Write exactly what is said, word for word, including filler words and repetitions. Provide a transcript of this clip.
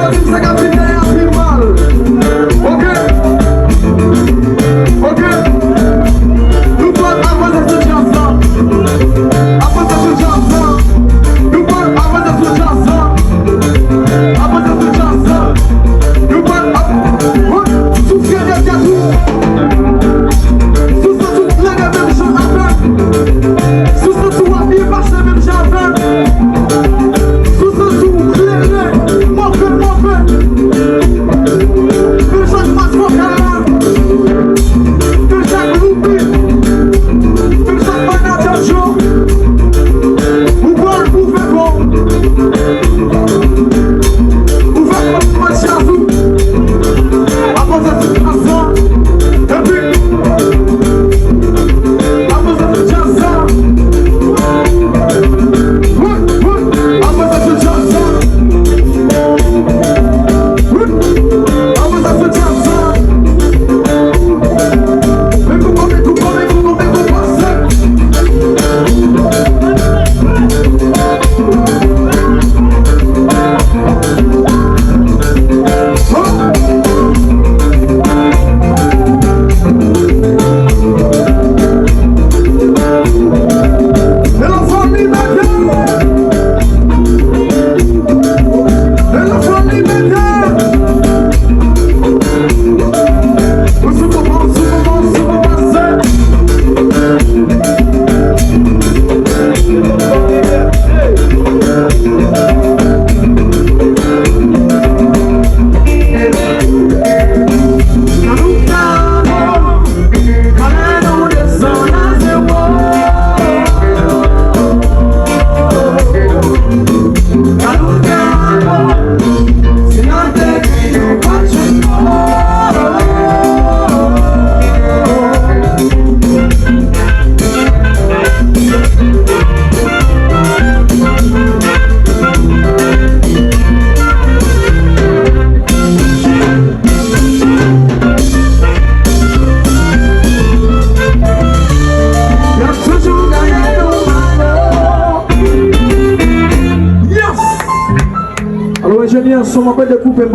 Sa k ap vin dèyè a pi mal. Ok. Ok. Nou pral avanse sou djaz la. Avanse sou djaz la. Nou pral avanse sou djaz la. Avanse sou djaz la. Nou pral ap-, wi, soufle nan tèt ou. Si w santi w klere menm jan avè m. Si w santi w ap byen pase menm jan avè m. Si w santi w klere, move, move. Fè sa k mas vokal la. Fè sa k loupi. Fè sa k banana yo. Ou pral pwouve kò w. Ou fè kòm mwen chazou. Avanse sou djaz la. Epi, avanse sou djaz la. Wi, wi. Avanse sou djaz la. Wi. Avanse sou djaz la. Men kou, men kou, men kou, men kou, men kou, pase. Yes! Alò, enjenyè son, m ap dekoupe.